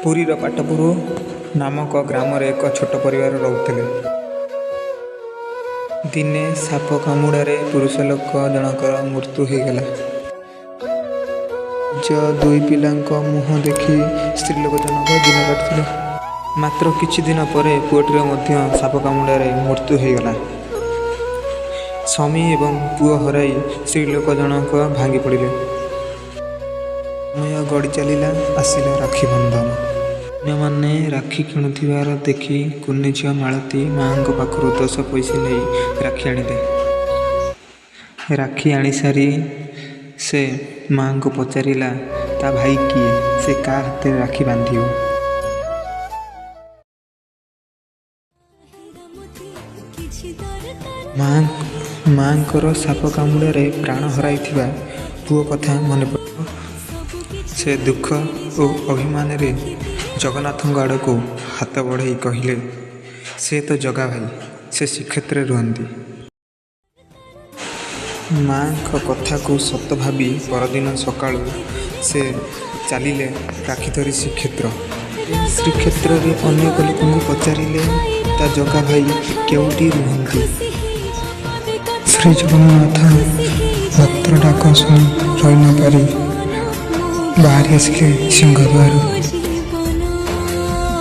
ପୁରୀର ପାଟପୁର ନାମକ ଗ୍ରାମରେ ଏକ ଛୋଟ ପରିବାର ରହୁଥିଲେ। ଦିନେ ସାପ କାମୁଡ଼ାରେ ପୁରୁଷ ଲୋକ ଜଣକର ମୃତ୍ୟୁ ହୋଇଗଲା। ନିଜ ଦୁଇ ପିଲାଙ୍କ ମୁହଁ ଦେଖି ସ୍ତ୍ରୀ ଲୋକ ଜଣକ ଦିନ କାଟୁଥିଲେ। ମାତ୍ର କିଛି ଦିନ ପରେ ପୁଅଟିର ମଧ୍ୟ ସାପ କାମୁଡ଼ାରେ ମୃତ୍ୟୁ ହୋଇଗଲା। ସ୍ୱାମୀ ଏବଂ ପୁଅ ହରାଇ ସ୍ତ୍ରୀ ଲୋକ ଜଣକ ଭାଙ୍ଗି ପଡ଼ିଲେ। ସମୟ ଗଡ଼ି ଚାଲିଲା, ଆସିଲା ରାକ୍ଷୀ ବନ୍ଧନ। ଅନ୍ୟମାନେ ରାକ୍ଷୀ କିଣୁଥିବାର ଦେଖି କୁନି ଝିଅ ମାଳତୀ ମାଆଙ୍କ ପାଖରୁ 10 ପଇସା ନେଇ ରାକ୍ଷୀ ଆଣିଲେ। ରାକ୍ଷୀ ଆଣିସାରି ସେ ମାଆଙ୍କୁ ପଚାରିଲା ତା ଭାଇ କିଏ, ସେ କାହା ହାତରେ ରାକ୍ଷୀ ବାନ୍ଧିବ? ମାଆଙ୍କର ସାପ କାମୁଡ଼ାରେ ପ୍ରାଣ ହରାଇଥିବା ପୁଅ କଥା ମନେ ପଡ଼ିଲା। ସେ ଦୁଃଖ ଓ ଅଭିମାନରେ ଜଗନ୍ନାଥଙ୍କ ଆଡ଼କୁ ହାତ ବଢ଼ାଇ କହିଲେ, ସେ ତ ଜଗା ଭାଇ, ସେ ଶ୍ରୀକ୍ଷେତ୍ରରେ ରୁହନ୍ତି। ମାଆଙ୍କ କଥାକୁ ସତ ଭାବି ପରଦିନ ସକାଳୁ ସେ ଚାଲିଲେ ରାକ୍ଷୀ ଧରି ଶ୍ରୀକ୍ଷେତ୍ର। ଶ୍ରୀକ୍ଷେତ୍ରରେ ଅନେକ ଲୋକଙ୍କୁ ପଚାରିଲେ ତା ଜଗା ଭାଇ କେଉଁଠି ରୁହନ୍ତି। ଶ୍ରୀଜଗନ୍ନାଥ ଭକ୍ତର ଡାକ ଶୁଣି ରହି ନପାରି ବାହାରି ଆସିଲେ ସିଂହଦ୍ୱାରରୁ।